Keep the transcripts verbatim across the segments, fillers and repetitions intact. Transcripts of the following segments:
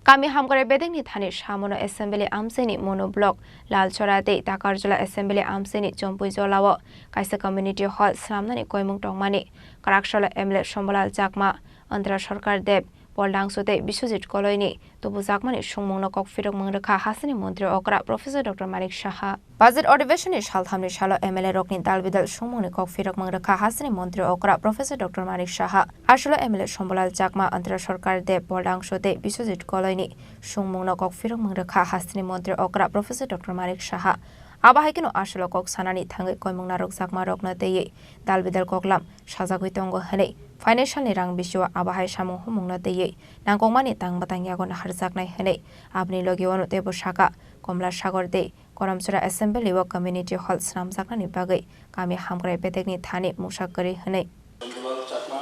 Kami hamkrai bedekni thani samono Assembly amchaini Monu Block, Lalchora tei Takarjula Assembly amchaini Chompuijolao kaisa community hall swnamnani koimung tongmani kwraksalo M L A Sombolal Chakma, Antara Sarkar Deb, Poldangso tei Biswajit Koloini tubujakmani sungmungno kok phirokmung rwkha hasteni montri okra Professor Doctor Manik Saha. Budget adhibeshonni salthamni salo M L A rokni dal bidal sungmungni kok phirokmung rwkha hasteni montri okra Professor Doctor Manik Saha. Aswlo M L A Sombolal Chakma, Antara Sarkar Deb, Poldangso tei Biswajit Koloini sungmungno kok phirokmung rwkha hasteni montri okra Professor Doctor Manik Saha. Abo hai kheno aswlo kok sanani thangwi koimung narwkjakmarokno twiwi dal bidal koklam sajagwi tongo hwnwi, phainai salni rang bisio abo hai samung humungno twiwi nangkukmani tang bwtang yago naharjaknai hwnwi aboni logi uano teibo sakha. Komla Sagor tei Koromchora Assembly o Community Hall swnamjaknani bagwi kami hamkrai bedekni thani mungsa kwrwi hwnwi. Sombolal Chakma,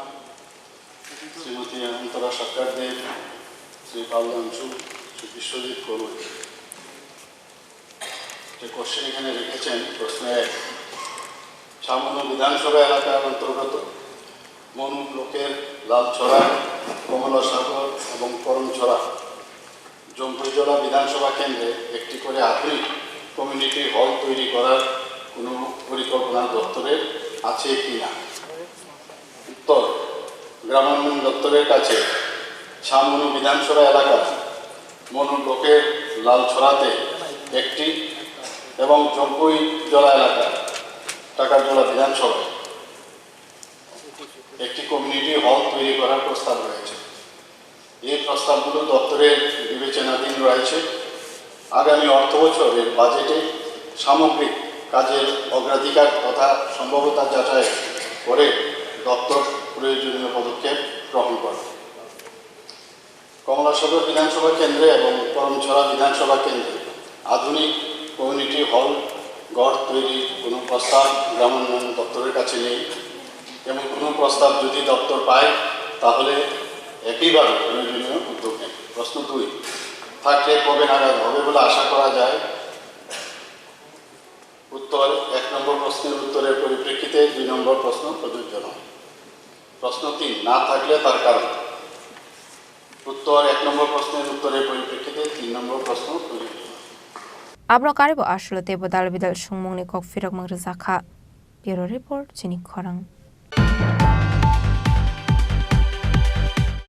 Srimati Antara Sarkar Deb, Sri Paul Lamchu, Sri Biswajit Koloi. যে কোশ্চেন এখানে রেখেছেন, প্রশ্ন এক, ছামনু বিধানসভা এলাকার অন্তর্গত মনু ব্লকের লালছড়া, কমলাসাগর এবং করমছড়া জম্পুইজলা বিধানসভা কেন্দ্রে একটি করে আধুনিক কমিউনিটি হল তৈরি করার কোনো পরিকল্পনা দপ্তরের আছে কি না? উত্তর, গ্রামোন্নয়ন দপ্তরের কাছে ছামনু বিধানসভা এলাকার মনু ব্লকের লালছড়াতে একটি এবং জম্পুইজলা এলাকার টাকারজলা বিধানসভায় একটি কমিউনিটি হল তৈরি করার প্রস্তাব রয়েছে। এই প্রস্তাবগুলো দপ্তরের বিবেচনাধীন রয়েছে। আগামী অর্থ বছরের বাজেটে সামগ্রিক কাজের অগ্রাধিকার তথা সম্ভাব্যতা যাচাই করে দপ্তর প্রয়োজনীয় পদক্ষেপ গ্রহণ করবে। কমলা সদর বিধানসভা কেন্দ্রে এবং করমছড়া বিধানসভা কেন্দ্রে আধুনিক কমিউনিটি হল ঘর তৈরির কোনো প্রস্তাব গ্রামোন্নয়ন দপ্তরের কাছে নেই। এমন কোনো প্রস্তাব যদি দপ্তর পায়, তাহলে একইভাবে প্রয়োজনীয় উদ্যোগ নেবে। প্রশ্ন দুই, থাকলে কবে নাগাদ হবে বলে আশা করা যায়? উত্তর, এক নম্বর প্রশ্নের উত্তরের পরিপ্রেক্ষিতে দুই নম্বর প্রশ্ন প্রযোজ্য নয়। প্রশ্ন তিন, না থাকলে তার কারণ। উত্তর, এক নম্বর প্রশ্নের উত্তরের পরিপ্রেক্ষিতে তিন নম্বর প্রশ্ন প্রযোজ্য নয়। Abono karibo aswlo teibo dal bidal sungmungni kok phirokmung rwjakha. Bureau Report, Chini Khorang.